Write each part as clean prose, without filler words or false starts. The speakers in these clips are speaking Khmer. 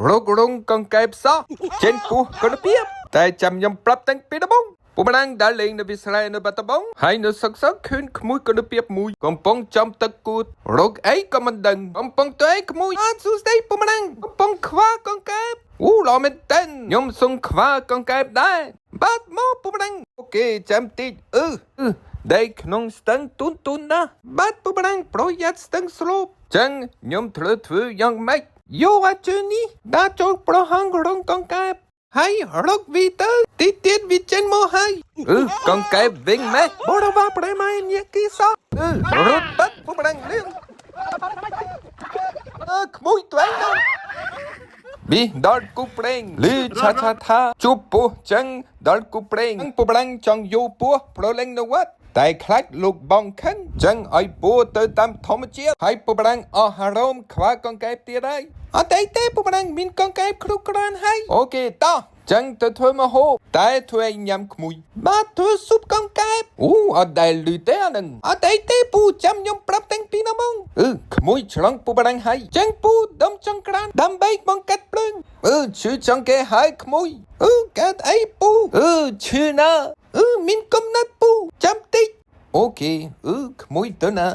រករងកង្កែបសោះចេញពោះគុណភាពតែចាំខ្ញុំប្រាប់តាំងពីដំបូងពូម្ដាងដើរលេងនៅវាស្រែនៅបាត់ដំបងហើយនៅសឹកសឹកឃើញក្មួយគុណភាពមួយកំពុងចំទឹកគួតរកអីក៏មិនដឹងកំពុងទៅអីក្មួយអត់សួស្ដីពូម្ដាងកំពុងខ្វះកង្កែបអូល្អមែនតើខ្ញុំសុំខ្វះកង្កែបដែរបាទមកពូម្ដាង OK ចាំតិចអឺអឺ ដីក្នុងស្ទឹងទូនទូនណាស់បាទពូបារាំងប្រយ័ត្នស្ទឹងស្រូបចឹងខ្ញុំត្រូវធ្វើយ៉ាងម៉េចយកអាជើនេះដាក់ចូលប្រហងរងកង្កែបហើយរកវីទៅទីទៀតវាចេញមកហើយអឺកង្កែបវិញម៉េះបរវ៉ាប្រែម៉ៃញ៉ាគីសោអឺរត់បាត់ពូបារាំងលឿនអឺក្មួយត្វែងណាប៊ីដល់គូប្រេងលឺឆាឆាថាជប់ពោះចឹងដល់គូប្រេងពូបារាំងចង់យកពោះប្រលេងនៅវត្តតែខ្លាចលោកបងខឹងចឹងឲ្យពោះទៅតាមធម្មជាតិហើយពូបារាំងអស់អារម្មណ៍ខ្វះកង្កែបទៀតហើយអត់អីទេពូបារាំងមានកង្កែបគ្រប់គ្រាន់ហើយ OK តោះចឹងទៅធ្វើម្ហូបតែធ្វើឲ្យញ៉ាំក្មួយបាទធ្វើស៊ុបកង្កែបអូអត់ដែលលឺទេអានឹងអត់អីទេពូចាំខ្ញុំប្រាប់តាំងពីណាមកអឺក្មួយឆ្លងពូបារាំងហើយចឹងពូដុំចង្ក្រានដើម្បីបង្កាត់ភ្លើងអឺឈឺចង់គេហើយក្មួយអឺកាត់អីពូអឺឈឺណាស់អឺមានកំណត់ពូចាំតិច OK អឺក្មួយទៅណា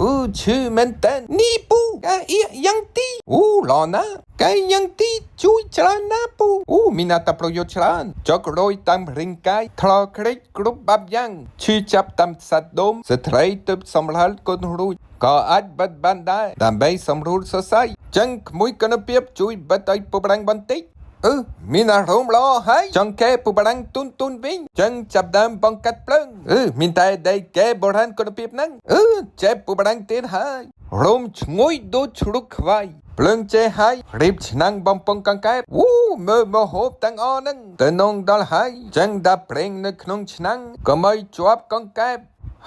អឺឈឺមែនតើនេះពូកាអ៊ីយ៉ាងទីអូឡណាកាយ៉ាងទីជួយច្រើនណាស់ពូអូមានអត្ថប្រយោជន៍ច្រើនចុករយតាមរាងកាយថ្លោក្រិចគ្រប់បែបយ៉ាងឈឺចាប់តាមសាច់ដុំស្ត្រីទើបសម្រាលកូនរួចក៏អាចបិទបានដែរដើម្បីសម្រួលសរសៃចឹងក្មួយគុណភាពជួយបិទឲ្យពូបារាំងបន្តិចអឺមានអារម្មណ៍ល្អហើយចង់កែពូបារាំងទុនទុនវិញចឹងចាប់ដើមបង្កាត់ភ្លើងអឺមានតែដីកែបុរាណគុណភាពហ្នឹងអឺចេបពូបារាំងទៀតហើយរោមឈ្ងុយដូចជ្រូកខ្វៃភ្លើងចេះហើយរៀបឆ្នាំងបំពង់កង្កែបអូមើលមកហូបទាំងអស់ហ្នឹងទៅនងដល់ហើយចឹងដាក់ប្រេងនៅក្នុងឆ្នាំងកុំឲ្យជាប់កង្កែប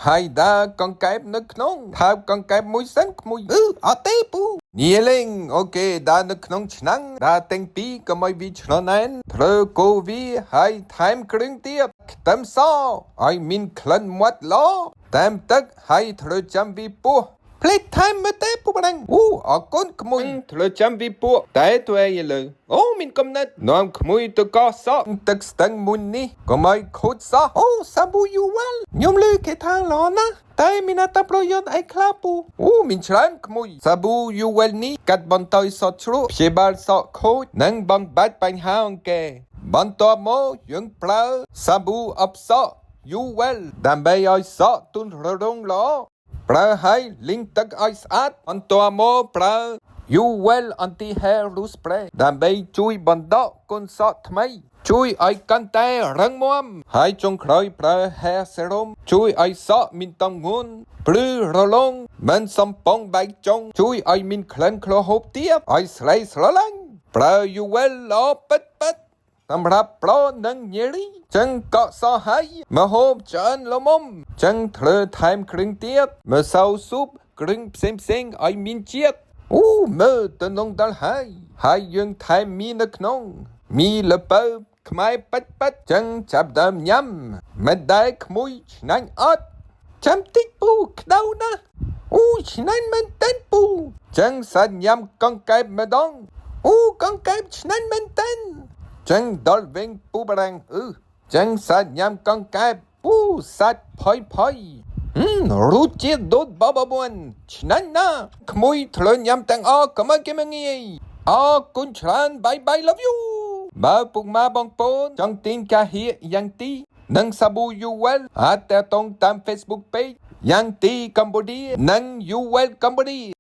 ហើយដាក់កង្កែបនៅក្នុងថើបកង្កែបមួយសិនក្មួយអឺអត់ទេពូញ៉េលេង OK ដាក់នៅក្នុងឆ្នាំងដាក់ទាំងពីរកុំឲ្យវាឆ្លណែនត្រូវកូវីហើយថែមគ្រឿងទៀតខ្ទឹមសឲ្យមានក្លិនមាត់ល្អតាមទឹកហើយត្រូវចាំវាពោះភ្លេចថែមមើលទេពូបារាំងអូអរគុណក្មួយត្រូវចាំវាពួកតែធ្វើអីលើអូមានកំណត់នាំក្មួយទៅកោសក់ទឹកស្ទឹងមុននេះកុំឲ្យខូចសោះអូសាប៊ូយូវ៉ាល់ខ្ញុំលើគេថាល្អណាស់តែមានអត្ថប្រយោជន៍អីខ្លះពូអូមានច្រើនក្មួយសាប៊ូយូវ៉ាល់នេះកាត់បន្ថយសក់ជ្រក់ព្យាបាលសក់ខូចនិងបំបត្តិបញ្ហាអង្គែបន្ទាប់មកយើងប្រើសាប៊ូអបសក់យូវ៉ាល់ដើម្បីឲ្យសក់ទន់រលោងល្អប្រើឲ្យលីងទឹកឲ្យស្អាតបន្ទាប់មកប្រើ You Well Anti Hair Loss Spray ដើម្បីជួយបណ្ដកកូនសក់ថ្មី ជួយឲ្យកាន់តែរឹងមាំហើយចុងក្រោយប្រើ Hair Serum ជួយឲ្យសក់មានទម្ងន់ព្រឺរលោងមិនសំពងបែកចុងជួយឲ្យមានក្លិនក្លោហូបទៀបឲ្យស្រីស្រឡាញ់ប្រើ You Well ល្អពិតពិតសម្រាប់ប្រូនិងញេរីចឹងកក់សោះហើយមហូបច្រើនល្មមចឹងត្រូវថែមគ្រឿងទៀតម្សៅស៊ុបគ្រឿងផ្សេងផ្សេងៗឲ្យមានជាតិអូមើលទៅនងដល់ហើយហើយយើងថែមមីនៅក្នុងមីល្ពៅខ្មែរប៉ិតប៉ិតចឹងចាប់ដើមញ៉ាំមិនដែលក្មួយឆ្ងាញ់អត់ចាំតិចពូក្តៅណាស់អូឆ្ងាញ់មែនតើពូចឹងសាច់ញ៉ាំកង្កែបម្ដងអូកង្កែបឆ្ងាញ់មែនតើចឹងដល់វិញពូបារាំងអឺចឹងសាច់ញ៉ាំកង្កែបពូសាច់ផុយផុយហឹមរសជាតិដូចបបបួនឆ្ងាញ់ណាស់ក្មួយត្រូវញ៉ាំទាំងអស់កុំឲ្យគេមកងាយអរគុណច្រើន bye bye love you បើពុកម៉ាបងប្អូនចង់ទិញកាហៀយ៉ាងទីនិងសាប៊ូ You Well អាចតាក់ទងតាម Facebook Page យ៉ាងទីកម្ពុជានិង You Well Cambodia។